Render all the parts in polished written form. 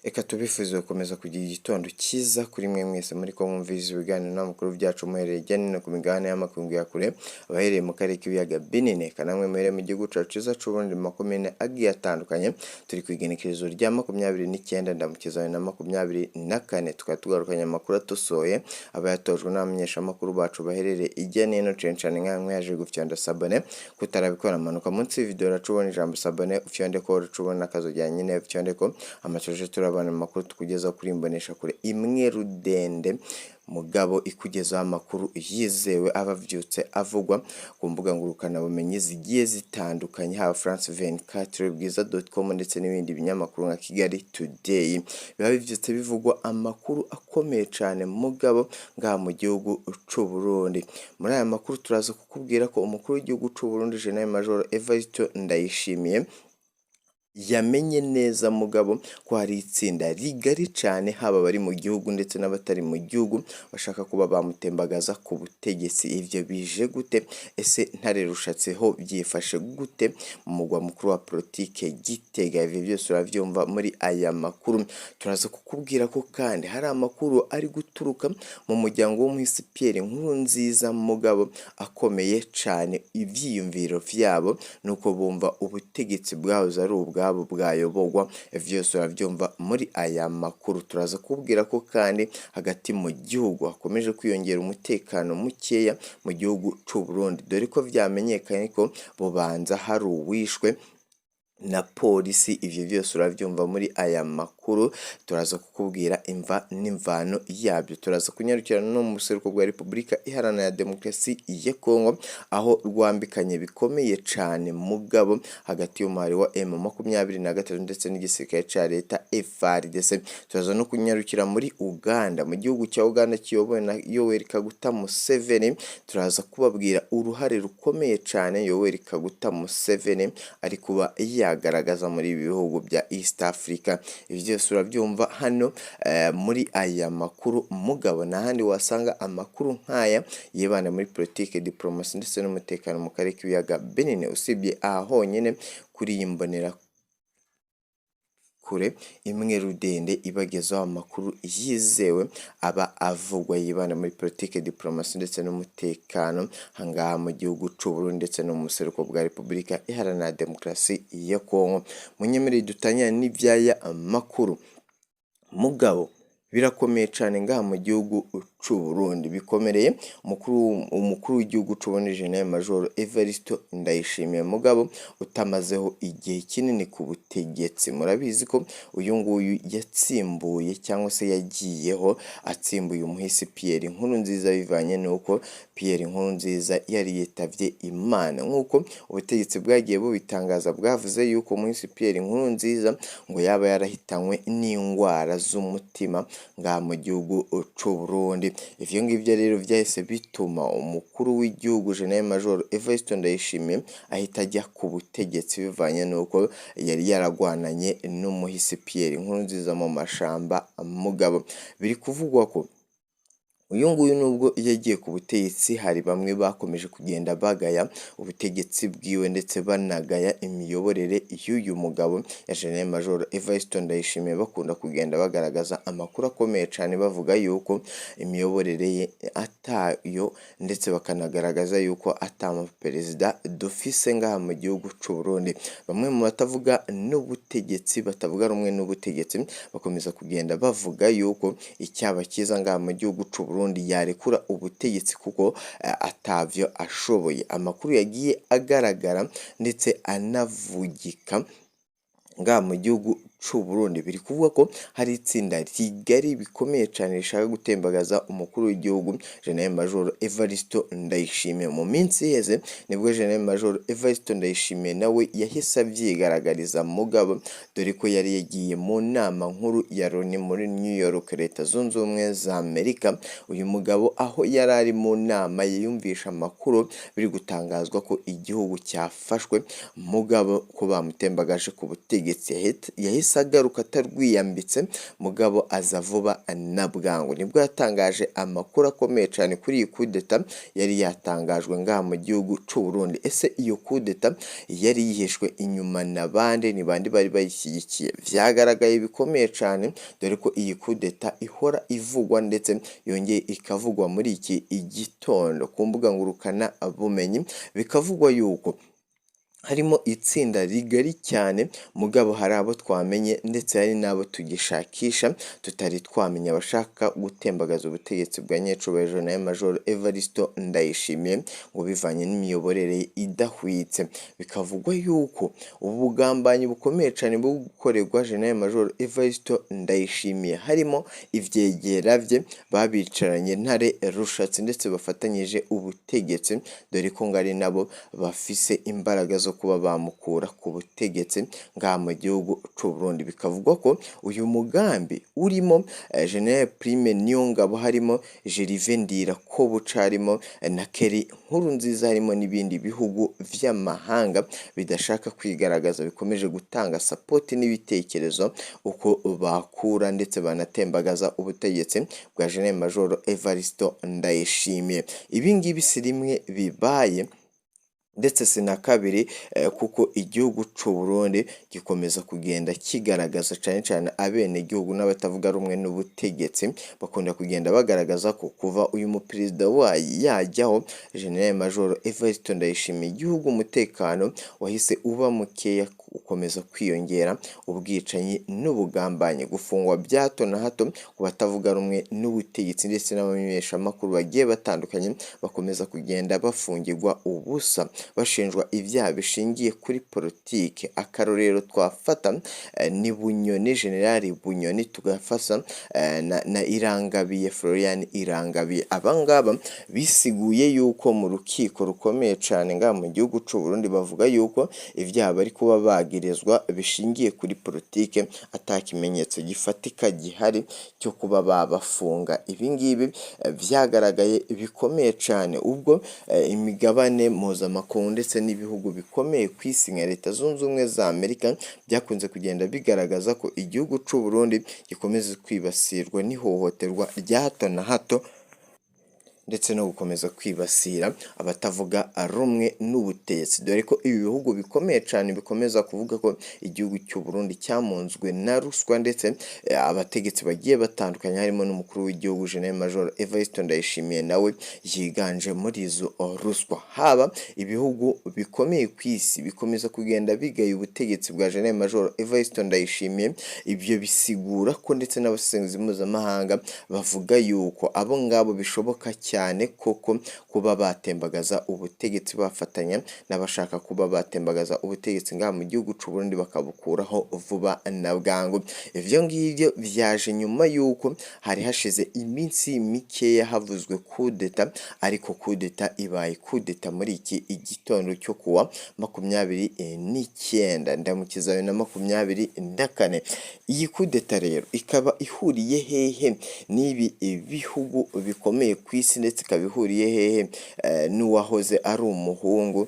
Reka tubifuze gukomeza kugira igitondo cyiza kuri mwe mwese muri ko mwumviriza ibiganiro n'amakuru byacu muherereye hirya no hino ku migabane y'amakungu ya kure, abahereye mu karere k'ibiyaga binini, eka namwe muherereye mu gihugu cyacu cyiza c'Uburundi mu makomine agiye atandukanye. Turi ku igenekerezo rya 29 Ndamukiza 2024, tukaba tugarukanye amakuru atosoye aba yatojwe n'abamenyeshamakuru bacu baherereye hirya no hino, cane cane nka yaje gufyonda s'abonner. Kutarabikora, manuka munsi y'ivideo uraca ubona ijambo s'abonner, ufyonde ko, uraca ubona akazogera nyine, ufyonde ko amatuje. Turabona amakuru tukugezaho kuri imbonesha kure imwe rudende mugabo ikugezaho amakuru yizewe aba avyutse avugwa ku mbuga ngurukanabumenyi zigiye zitandukanye, haba France 24, bwiza.com ndetse n'ibindi binyamakuru nka Kigali Today. Biba bivyutse bivugwa amakuru akomeye cane mugabo ngaha mu gihugu c'u Burundi. Muri aya makuru turaza kukubwira ko umukuru w'igihugu c'u Burundi, General Major Evariste Ndayishimiye, yamenye neza mugabo ko hari itsinda rigari cane, haba abari mu gihugu ndetse n'abatari mu gihugu, bashaka kuba bamutembagaza ku butegetsi. Ivyo bije gute? Ese Ntare Rushatsi ho byifashe gute mu mugwa mukuru wa politike Gitega? Ivyo byose uravyumva muri aya makuru. Turaza kukubwira ko kandi hari amakuru ari guturuka mu muryango w'umuhisi Pierre Nkurunziza mugabo akomeye cane. Ivyiyumviro vyabo nuko bumva ubutegetsi bwahoze ari ubwabo bwayobogwa. Vyose uravyumva muri aya makuru. Turaza kubwira ko kandi hagati mu gihugu hakomeje kwiyongera umutekano mukeya mu gihugu c'u Burundi, dore ko vyamenyekanye ko Bubanza hari uwishwe na polisi. Ivyo vyose uravyumva muri aya makuru, turaza kukubwira imva n'imvano yabyo. Turaza kunyarukira no mu buseruko bwa Repubulika Iharanira Demokarasi ya Kongo, aho rwambikanye bikomeye cane mugabo hagati y'umuhari wa M23 ndetse n'igisirikare ca leta FARDC. Turaza no kunyarukira muri Uganda, mu gihugu cya Uganda kiyobowe na Yoweri Kaguta Museveni. Turaza kubabwira uruhare rukomeye cane Yoweri Kaguta Museveni ari kuba yagaragaza muri ibi bihugu bya East Africa. Ibi byose urabyumva hano muri aya makuru mugabo n'ahandi wasanga amakuru nk'aya yibanda muri politike, diplomasi ndetse n'umutekano mu karere k'ibiyaga binini, usibye aha honyine kuri iyi mbonera kure imwe rudende ibagezaho amakuru yizewe aba avugwa yibanda muri politike, diplomasi ndetse n'umutekano hangaha mu gihugu c'u Burundi ndetse no mu buseruko bwa Repubulika Iharanira Demokarasi ya Kongo. Munyemerere dutangire n'ivyaya makuru mugabo birakomeye cane ngaha mu gihugu c'u Burundi. Bikomereye umukuru w'igihugu c'u Burundi, General Major Evariste Ndayishimiye mugabo utamazeho igihe kinini ku butegetsi. Murabizi ko uyu nguyu yatsimbuye cyangwa se yagiyeho atsimbuye umuhisi Pierre Nkurunziza, bivanye n'uko Pierre Nkurunziza yari yitavye Imana. Nk'uko ubutegetsi bwagiye bubitangaza, bwavuze yuko umuhisi Pierre Nkurunziza ngo yaba yarahitanywe n'indwara z'umutima ngaha mu gihugu c'u Burundi. Ivyo ngivyo rero vyahise bituma umukuru w'igihugu, General Major Evariste Ndayishimiye, ahita ajya ku butegetsi, bivanye n'uko yari yaragwananye n'umuhisi Pierre Nkurunziza mu mashamba. Mugabo biri kuvugwa ko uyu nguyu nubwo yagiye ku butegetsi, hari bamwe bakomeje kugenda bagaya ubutegetsi bwiwe ndetse banagaya imiyoborere y'uyu mugabo ya General Major Evariste Ndayishimiye. Bakunda kugenda bagaragaza amakuru akomeye cyane bavuga yuko imiyoborere ye atayo, ndetse bakanagaragaza yuko ata perezida dufise ngaha mu gihugu c'u Burundi. Bamwe mu batavuga n'ubutegetsi, batavuga rumwe n'ubutegetsi, bakomeza kugenda bavuga yuko icyaba cyiza ngaha mu gihugu c'u Burundi yarekura ubutegetsi kuko atavyo ashoboye. Amakuru yagiye agaragara ndetse anavugika ngaha mu gihugu c'u Burundi, biri kuvuga ko hari itsinda rigari bikomeye cyane rishaka gutembagaza umukuru w'igihugu, General Major Evariste Ndayishimiye. Mu minsi iheze nibwo General Major Evariste Ndayishimiye nawe yahise avyigaragariza mugabo, dore ko yari yagiye mu nama nkuru ya Loni muri New York, Leta Zunze Ubumwe za Amerika. Uyu mugabo aho yari ari mu nama yiyumvisha amakuru biri gutangazwa ko igihugu cyafashwe mugabo ko bamutembagaje ku butegetsi, yahise yahise agaruka atarwiyambitse, mugabo aza vuba na bwangu. Nibwo yatangaje amakuru akomeye cyane kuri iyi kudeta yari yatangajwe ngaha mu gihugu c'u Burundi. Ese iyo kudeta yari yihishwe inyuma na bande? Ni bande bari bayishyigikiye? Vyagaragaye bikomeye cyane, dore ko iyi kudeta ihora ivugwa ndetse yongeye ikavugwa muri iki gitondo ku mbuga ngurukana bumenyi, bikavugwa yuko harimo itsinda rigari cyane, mugabo hari abo twamenye ndetse hari n'abo tugishakisha tutari twamenya, abashaka gutembagaza ubutegetsi bwa nyecubahiro na Major Evaristo Ndayishimiye, ngo bivanye n'imiyoborere idahwitse. Bikavugwa yuko ubu bugambanyi bukomeye cyane bwo gukorerwa General Major Evaristo Ndayishimiye harimo ivyegera vye babicaranye Ntare Rushatsi ndetse bafatanyije ubutegetsi, dore ko ngo ari nabo bafise imbaraga zo kuba bamukura ku butegetsi ngaha mu gihugu c'u Burundi. Bikavugwa ko uyu mugambi urimo General Prime Niyongabo, harimo Gervais Ndirakobuca, harimo na Kelly Nkurunziza, harimo n'ibindi bihugu vy'amahanga bidashaka kwigaragaza, bikomeje gutanga support n'ibitekerezo uko bakura ndetse banatembagaza ubutegetsi bwa General Major Evaristo Ndayishimiye. Ibi ngibi si rimwe bibaye ndetse si na kabiri, kuko igihugu c'u Burundi gikomeza kugenda kigaragaza cane cane abenegihugu n'abatavuga rumwe n'ubutegetsi bakunda kugenda bagaragaza ko kuva uyu muperezida wayo yajyaho, General Major Evariste Ndayishimiye, igihugu umutekano wahise uba mukeya, ukomeza kwiyongera ubwicanyi n'ubugambanyi, gufungwa bya hato na hato ku batavuga rumwe n'ubutegetsi, ndetse n'abamenyeshamakuru bagiye batandukanye bakomeza kugenda bafungirwa ubusa bashinjwa ibyaha bishingiye kuri politike. Akarorero twafata ni Bunyoni, General Bunyoni, tugafata na Irangabiye, Florian Irangabiye. Abangaba bisiguye yuko mu rukiko rukomeye cane ngaha mu gihugu c'u Burundi bavuga yuko ivyaha bari kuba bagirizwa bishingiye kuri politike, ata kimenyetso gifatika gihari cyo kuba babafunga. Ibi ngibi vyagaragaye bikomeye cane ubwo imigabane mpuzamakungu ndetse n'ibihugu bikomeye ku isi nka Leta Zunze Ubumwe za Amerika byakunze kugenda bigaragaza ko igihugu c'u Burundi gikomeza kwibasirwa n'ihohoterwa rya hato na hato ndetse no gukomeza kwibasira abatavuga rumwe n'ubutegetsi, dore ko ibi bihugu bikomeye cyane bikomeza kuvuga ko igihugu cy'u Burundi cyamunzwe na ruswa, ndetse abategetsi bagiye batandukanye harimo n'umukuru w'igihugu General Major Evariste Ndayishimiye nawe yiganje muri izo ruswa. Haba ibihugu bikomeye ku isi bikomeza kugenda bigaya ubutegetsi bwa General Major Evariste Ndayishimiye. Ibyo bisigura ko ndetse n'abasesenguzi mpuzamahanga bavuga yuko abo ngabo bishoboka cyane koko kuba batembagaza ubutegetsi, bafatanya n'abashaka kuba batembagaza ubutegetsi ngaha mu gihugu c'u Burundi bakabukuraho vuba na bwangu. Ivyo ngivyo vyaje nyuma yuko hari hashize iminsi mikeya havuzwe kudeta, ariko kudeta ibaye kudeta muri iki igitondo cyo kuwa 29 Ndamukiza 2024. Iyi kudeta rero ikaba ihuriye hehe n'ibi bihugu bikomeye ku isi, ndetse ikaba ihuriye hehe n'uwahoze ari umuhungu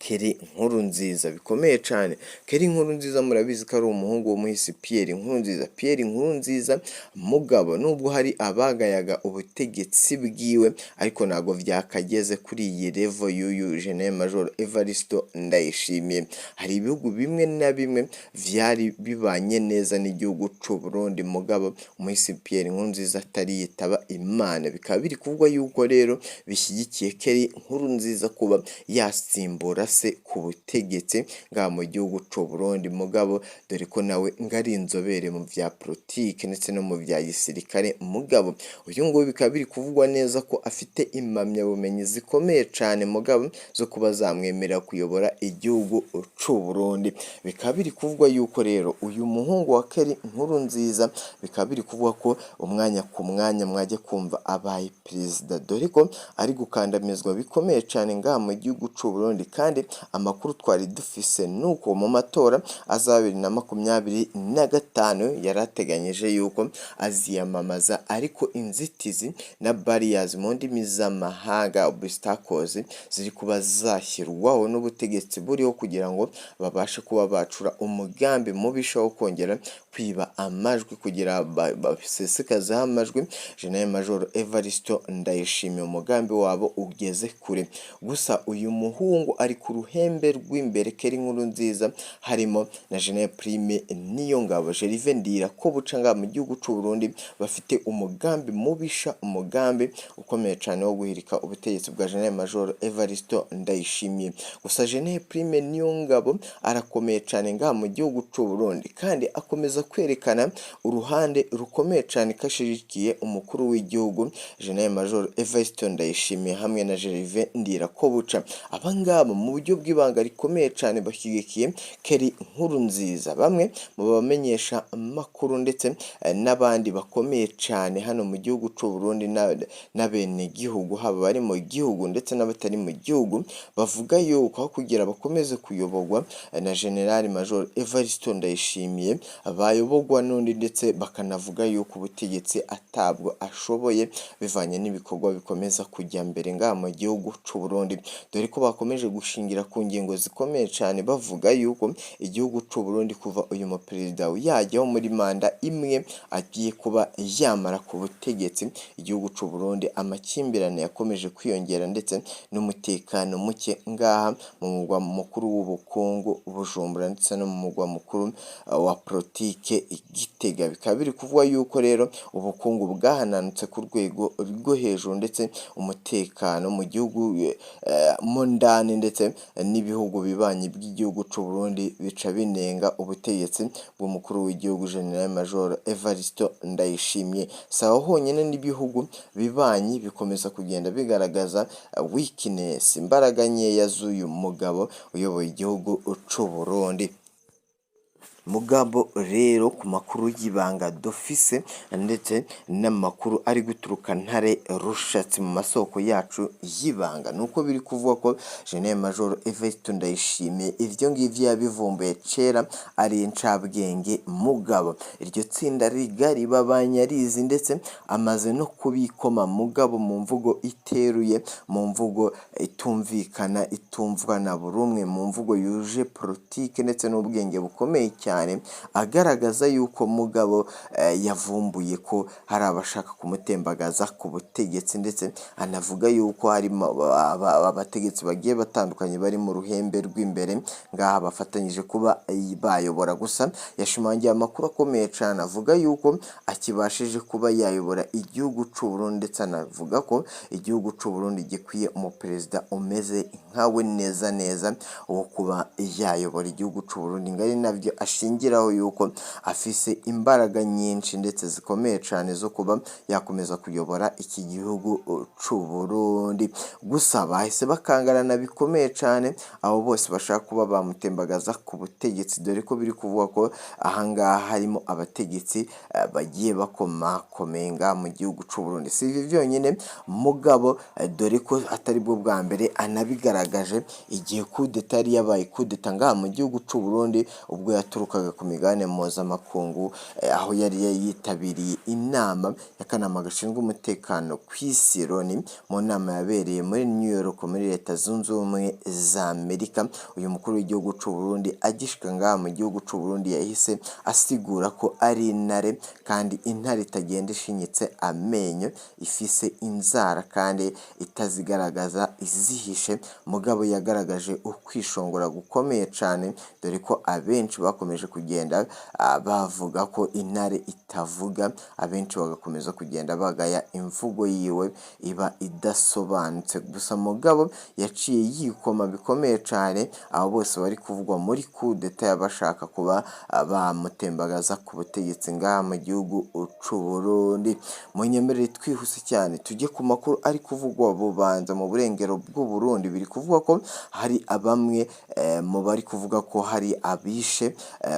Kelly Nkurunziza? Bikomeye cane. Kelly Nkurunziza murabizi ko ari umuhungu w'umuhisi Pierre Nkurunziza. Pierre Nkurunziza mugabo, nubwo hari abagayaga ubutegetsi bwiwe, ariko ntabwo vyakageze kuri iyi level y'uyu General Major Evaristo Ndayishimiye. Hari ibihugu bimwe na bimwe vyari bibanye neza n'igihugu c'u Burundi, mugabo umuhisi Pierre Nkurunziza atari yitaba Imana. Bikaba biri kuvugwa yuko rero bishyigikiye Kelly Nkurunziza kuba yasimbura se ku butegetsi ngaha mu gihugu c'u Burundi, mugabo dore ko nawe ngo ari inzobere mu vya politike ndetse no mu vya gisirikare. Mugabo uyu nguyu bikaba biri kuvugwa neza ko afite impamyabumenyi zikomeye cane, mugabo zo kuba zamwemerera kuyobora igihugu c'u Burundi. Bikaba biri kuvugwa yuko rero uyu muhungu wa Kelly Nkurunziza, bikaba biri kuvugwa ko umwanya ku mwanya mwajya kumva abaye perezida, dore ko ari gukandamizwa bikomeye cane ngaha mu gihugu c'u Burundi, kandi kandi amakuru twari dufise nuko mu matora azaba 2025 yarateganyije yuko aziyamamaza, ariko inzitizi na barriers mu ndimi z'amahanga, obstacles, ziri kuba zashyirwaho n'ubutegetsi buriho kugira ngo babashe kuba bacura umugambi mubisha wo kongera kwiba amajwi kugira basesekazeho amajwi General Major Evaristo Ndayishimiye. Umugambi wabo ugeze kure. Gusa uyu muhungu ari ku ruhembe rw'imbere, Kelly Nkurunziza, harimo na General Prime Niyongabo, Gervais Ndirakobuca, ngaha mu gihugu c'u Burundi bafite umugambi mubisha, umugambi ukomeye cyane wo guhirika ubutegetsi bwa General Major Evaristo Ndayishimiye. Gusa General Prime Niyongabo arakomeye cyane ngaha mu gihugu c'u Burundi, kandi akomeza kwerekana uruhande rukomeye cyane ko ashigikiye umukuru w'igihugu General Major Evariste Ndayishimiye hamwe na Gervais Ndirakobuca. Aba ngaba mu buryo bw'ibanga rikomeye cyane bashyigikiye Kelly Nkurunziza. Bamwe mu bamenyesha amakuru ndetse n'abandi bakomeye cyane hano mu gihugu c'u Burundi n'abenegihugu, haba bari mu gihugu ndetse n'abatari mu gihugu, bavuga yuko aho kugira bakomeze kuyoborwa na General Major Evariste Ndayishimiye, bayoborwa n'undi, ndetse bakanavuga yuko ubutegetsi atabwo ashoboye bivanye n'ibikorwa bikomeza kujya mbere ngaha mu gihugu c'u Burundi, dore ko bakomeje gushingira ku ngingo zikomeye cyane bavuga yuko igihugu c'u Burundi kuva uyu muperezida yajyaho muri manda imwe agiye kuba yamara ku butegetsi, igihugu c'u Burundi amakimbirane yakomeje kwiyongera ndetse n'umutekano muke ngaha mu murwa mukuru w'ubukungu Bujumbura ndetse no mu murwa mukuru wa politike Gitega. Bikaba biri kuvuga yuko rero ubukungu bwahananutse ku rwego rwo hejuru, ndetse umutekano mu gihugu mo ndani ndetse n'ibihugu bibanyi by'igihugu c'u Burundi bica binenga ubutegetsi bw'umukuru w'igihugu General Major Evariste Ndayishimiye. Si aho honyine, n'ibihugu bibanyi bikomeza kugenda bigaragaza weakness, imbaraga nkeya z'uyu mugabo uyoboye igihugu c'u Burundi. Mugabo rero ku makuru y'ibanga dufise ndetse n'amakuru ari guturuka Ntare Rushatsi mu masoko yacu y'ibanga, nuko biri kuvuga ko General Major Evariste Ndayishimiye ivyo ngivyo yabivumbuye kera, ari incabwenge. Mugabo iryo tsinda rigari babanye arizi, ndetse amaze no kubikoma, mugabo mu mvugo iteruye, mu mvugo itumvikana, itumvwa na buri umwe, mu mvugo yuje politike ndetse n'ubwenge bukomeye cyane, agaragaza yuko mugabo yavumbuye ko hari abashaka kumutembagaza ku butegetsi, ndetse anavuga yuko harimo abategetsi bagiye batandukanye bari mu ruhembe rw'imbere ngaha bafatanyije kuba bayobora. Gusa yashimangiye amakuru akomeye cyane avuga yuko akibashije kuba yayobora igihugu c'u Burundi, ndetse anavuga ko igihugu c'u Burundi gikwiye umuperezida umeze nkawe neza neza wo kuba yayobora igihugu c'u Burundi, ngo ari nabyo ashingiraho yuko afise imbaraga nyinshi ndetse zikomeye cyane zo kuba yakomeza kuyobora iki gihugu c'u Burundi. Gusa bahise bakangarana bikomeye cyane abo bose bashaka kuba bamutembagaza ku butegetsi, dore ko biri kuvuga ko ahangaha harimo abategetsi bagiye bakomakomenga mu gihugu c'u Burundi. Si ibi byonyine mugabo, dore ko atari bwo bwa mbere anabigaragaje igihe kudeta yari yabaye kudeta ngaha mu gihugu c'u Burundi, ubwo yaturukaga ku migabane mpuzamakungu aho yari yitabiriye inama y'akanama gashinzwe umutekano ku isi Loni, mu nama yabereye muri New York muri Leta Zunze Ubumwe za Amerika. Uyu mukuru w'igihugu c'u Burundi agishika ngaha mu gihugu c'u Burundi yahise asigura ko ari intare, kandi intare itagenda ishinyitse amenyo, ifise inzara kandi itazigaragaza izihishe. Mugabo yagaragaje ukwishongora gukomeye cyane, dore ko abenshi bakomeje kugenda bavuga ko intare itavuga, abenshi bagakomeza kugenda bagaya imvugo yiwe iba idasobanutse. Gusa mugabo yaciye yikoma bikomeye cyane abo bose bari kuvugwa muri kudeta y'abashaka kuba bamutembagaza ku butegetsi ngaha mu gihugu c'u Burundi. Munyemerere twihuse cyane tujye ku makuru ari kuvugwa Bubanza mu burengero bw'u Burundi. Biri kuvugwa kuvuga ko hari abamwe mu bari kuvuga ko hari abishe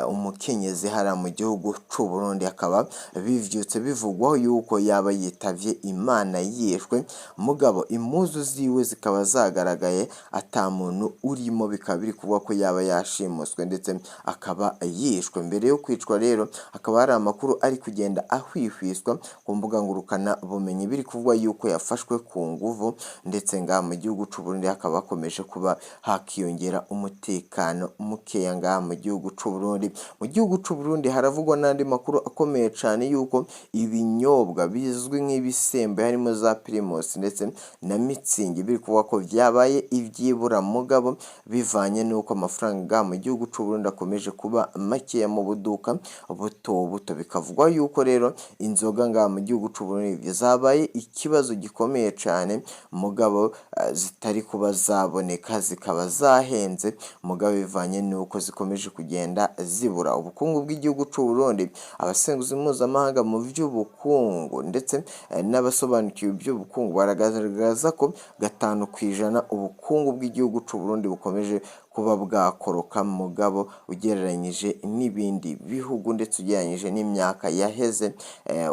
umukenyezi hariya mu gihugu c'u Burundi, akaba bivyutse bivugwaho yuko yaba yitavye Imana yishwe, mugabo impuzu ziwe zikaba zagaragaye ata muntu urimo, bikaba biri kuvuga ko yaba yashimuswe ndetse akaba yishwe. Mbere yo kwicwa rero hakaba hari amakuru ari kugenda ahwihwiswa ku mbuga ngurukana bumenyi, biri kuvugwa yuko yafashwe ku nguvu, ndetse ngaha mu gihugu c'u Burundi hakaba hakomeje kuba hakiyongera umutekano mukeya ngaha mu gihugu c'u Burundi. Mu gihugu c'u Burundi haravugwa n'andi makuru akomeye cane yuko ibinyobwa bizwi nk'ibisembuye harimo za Primus ndetse na Mützig biri kuvuga ko vyabaye ivyibura mugabo bivanye n'uko amafaranga ngaha mu gihugu c'u Burundi akomeje kuba makeya mu buduka buto buto. Bikavugwa yuko rero inzoga ngaha mu gihugu c'u Burundi zabaye ikibazo gikomeye cane, mugabo zitari kuba zaboneka, zikaba zahenze, mugabo bivanye n'uko zikomeje kugenda zibura. Ubukungu bw'igihugu c'u Burundi, abasenguzi mpuzamahanga mu vy'ubukungu ndetse n'abasobanukiwe iby'ubukungu baragaragaza ko 5% ubukungu bw'igihugu c'u Burundi bukomeje kuba bwakoroka, mugabo ugereranyije n'ibindi bihugu ndetse ugereranyije n'imyaka yaheze,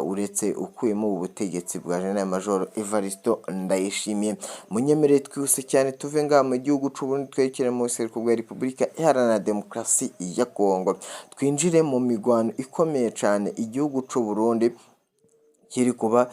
uretse ukuyemo ubu butegetsi bwa General Major Evaristo Ndayishimiye. Munyemerere twihuse cyane tuve ngaha mu gihugu c'u Burundi twerekere mu buseruko bwa Repubulika Iharanira Demokarasi ya Kongo, twinjire mu migwano ikomeye cyane igihugu c'u Burundi kiri kuba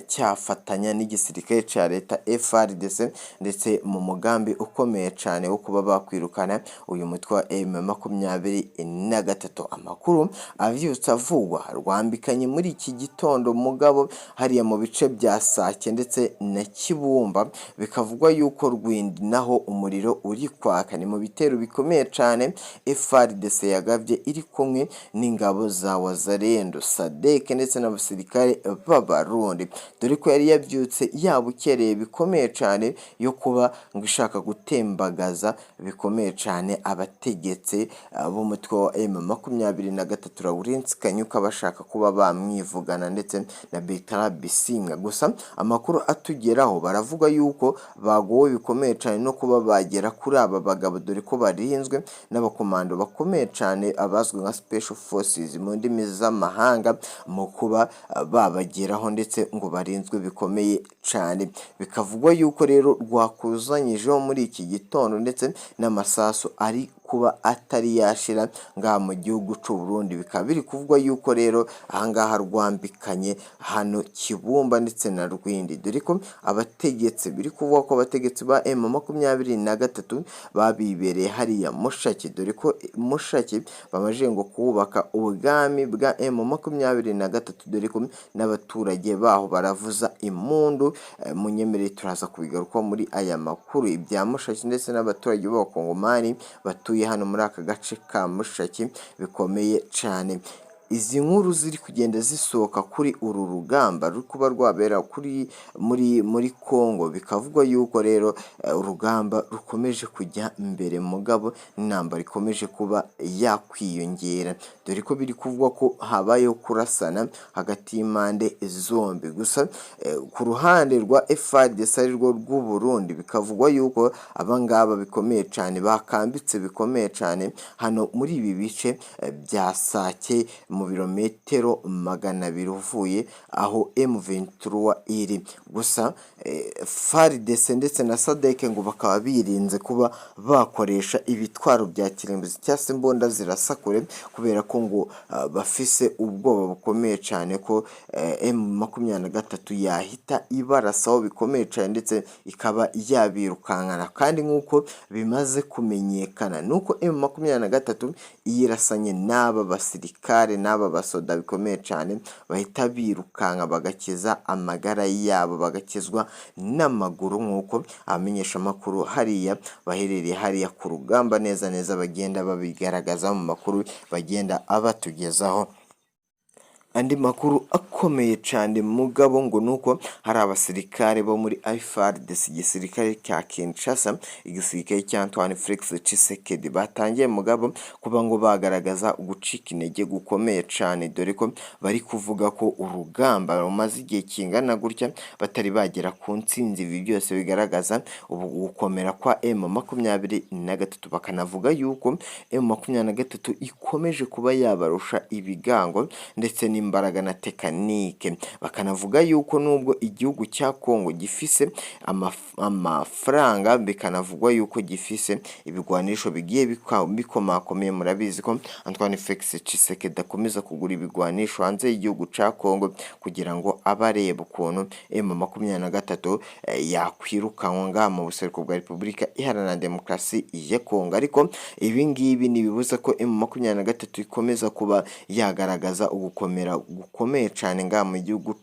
cyafatanya n'igisirikare cya leta FARDC, ndetse mu mugambi ukomeye cyane wo kuba bakwirukana uyu mutwe wa M23. Amakuru avyutse avugwa rwambikanye muri iki gitondo, mugabo hariya mu bice bya Sake ndetse na Kibumba, bikavugwa yuko Rwindi naho umuriro uri kwaka. Ni mu bitero bikomeye cyane FARDC yagavye iri kumwe n'ingabo za Wazalendo, SADC ndetse n'abasirikare b'Abarundi, dore ko yari yabyutse yabukereye bikomeye cyane yo kuba ngo ishaka gutembagaza bikomeye cyane abategetsi b'umutwe wa M23, Lawrence Kanyuka, bashaka kuba bamwivugana ndetse na Bertrand Bisimwa. Gusa amakuru atugeraho baravuga yuko bagowe bikomeye cyane no kuba bagera kuri aba bagabo, dore ko barinzwe n'abakomando bakomeye cyane abazwi nka Special Forces mu ndimi z'amahanga, mu kuba babageraho ndetse ngo barinzwe bikomeye cyane. Bikavugwa yuko rero rwakuzanyijeho muri iki gitondo ndetse n'amasasu ari kuba atari yashira ngaha mu gihugu c'u Burundi. Bikaba biri kuvugwa yuko rero ahangaha rwambikanye hano Kibumba ndetse na Rwindi, dore ko abategetsi biri kuvugwa ko abategetsi ba M23 babibereye hariya Mushaki, dore ko Mushaki bamaze ngo kubaka ubwami bwa M23, dore ko n'abaturage baho baravuza impundu. Munyemerere turaza kubigarukaho muri aya makuru, ibya Mushaki ndetse n'abaturage b'Abakongomani batuye hano muri aka gace ka Mushaki bikomeye cyane. Izi nkuru ziri kugenda zisohoka kuri uru rugamba ruri kuba rwabera kuri muri Congo, bikavugwa yuko rero urugamba rukomeje kujya mbere, mugabo n'intambara ikomeje kuba yakwiyongera, dore ko biri kuvugwa ko habayeho kurasana hagati y'impande zombi. Gusa ku ruhande rwa FARDC arirwo rw'u Burundi, bikavugwa yuko abangaba bikomeye cyane bakambitse bikomeye cyane hano muri ibi bice bya Sake, mu birometero 200 uvuye aho M23 iri. Gusa FARDC ndetse na SADC ngo bakaba birinze kuba bakoresha ibitwaro bya kirimbuzi cyangwa se imbunda zirasa kure, kubera ko ngo bafise ubwoba bukomeye cyane ko M23 yahita ibarasaho bikomeye cyane ndetse ikaba yabirukankana. Kandi nk'uko bimaze kumenyekana nuko M23 yirasanye n'aba basirikare n'aba basoda bikomeye cyane, bahita birukanka bagakiza amagara yabo, bagakizwa n'amaguru, nk'uko abamenyeshamakuru hariya baherereye hariya ku rugamba neza neza bagenda babigaragaza mu makuru bagenda abatugezaho. Andi makuru akomeye cane mugabo ngo nuko hari abasirikare bo muri FARDC, igisirikare cya Kinshasa, igisirikare cya Antoine Felix Tshisekedi, batangiye mugabo kuba ngo bagaragaza gucika intege gukomeye cane, dore ko bari kuvuga ko urugamba rumaze igihe kingana gutya batari bagera ku ntsinzi. Ibi byose bigaragaza ubu gukomera kwa M23, bakanavuga yuko M23 ikomeje kuba yabarusha ibigango ndetse n'imbaraga na tekanike. Bakanavuga yuko nubwo igihugu cya Kongo gifise amafaranga, bikanavugwa yuko gifise ibigwanisho bigiye bikomakomeye, murabizi ko Antoine Felix Tshisekedi akomeza kugura ibigwanisho hanze y'igihugu ca Kongo kugira ngo abe areba ukuntu M23 yakwirukanwa ngaha mu buseruko bwa Repubulika Iharanira Demokarasi ya Kongo. Ariko ibi ngibi ntibibuza ko M23 ikomeza kuba yagaragaza ugukomera gukomeye cane ngaha mu gihugu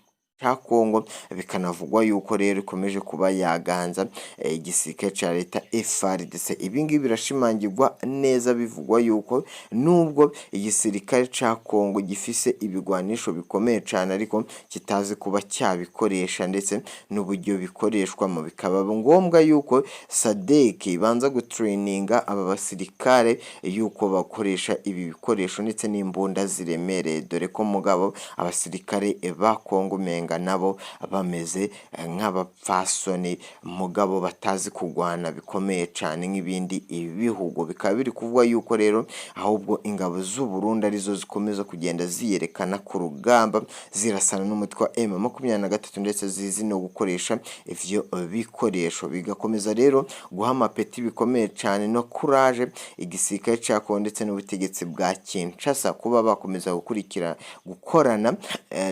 ca Kongo, bikanavugwa yuko rero ikomeje kuba yaganza igisirikare ca leta FARDC. Ibi ngibi birashimangirwa neza bivugwa yuko nubwo igisirikare ca Kongo gifise ibigwanisho bikomeye cane, ariko kitazi kuba cyabikoresha ndetse n'uburyo bikoreshwamo, bikaba ngombwa yuko SADC ibanza gutraininga aba basirikare yuko bakoresha ibi bikoresho ndetse n'imbunda ziremereye, dore ko mugabo abasirikare ba Kongo umenga nabo bameze nk'abapfasoni mugabo batazi kugwana bikomeye cane nk'ibindi bihugu. Bikaba biri kuvugwa yuko rero ahubwo ingabo z'u Burundi arizo zikomeza kugenda ziyerekana ku rugamba, zirasana n'umutwe wa M23 ndetse zizi no gukoresha ivyo bikoresho, bigakomeza rero guha amapeti bikomeye cane no courage igisirikare ca Kongo ndetse n'ubutegetsi bwa Kinshasa kuba bakomeza gukurikira gukorana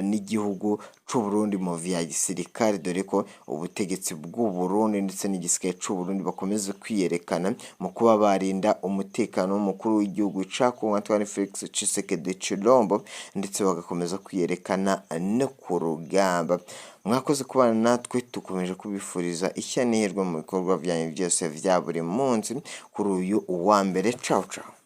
n'igihugu c'u Burundi mu vya gisirikare, dore ko ubutegetsi bw'u Burundi ndetse n'igisirikare c'u Burundi bakomeza kwiyerekana mu kuba barinda umutekano w'umukuru w'igihugu ca Kongo Antoine Felix Tshisekedi Tshilombo, ndetse bagakomeza kwiyerekana no ku rugamba. Mwakoze kubana natwe, tukomeje kubifuriza ishya n'ihirwe mu bikorwa byanyu byose vya buri munsi kuri uyu wa mbere. Ciao ciao.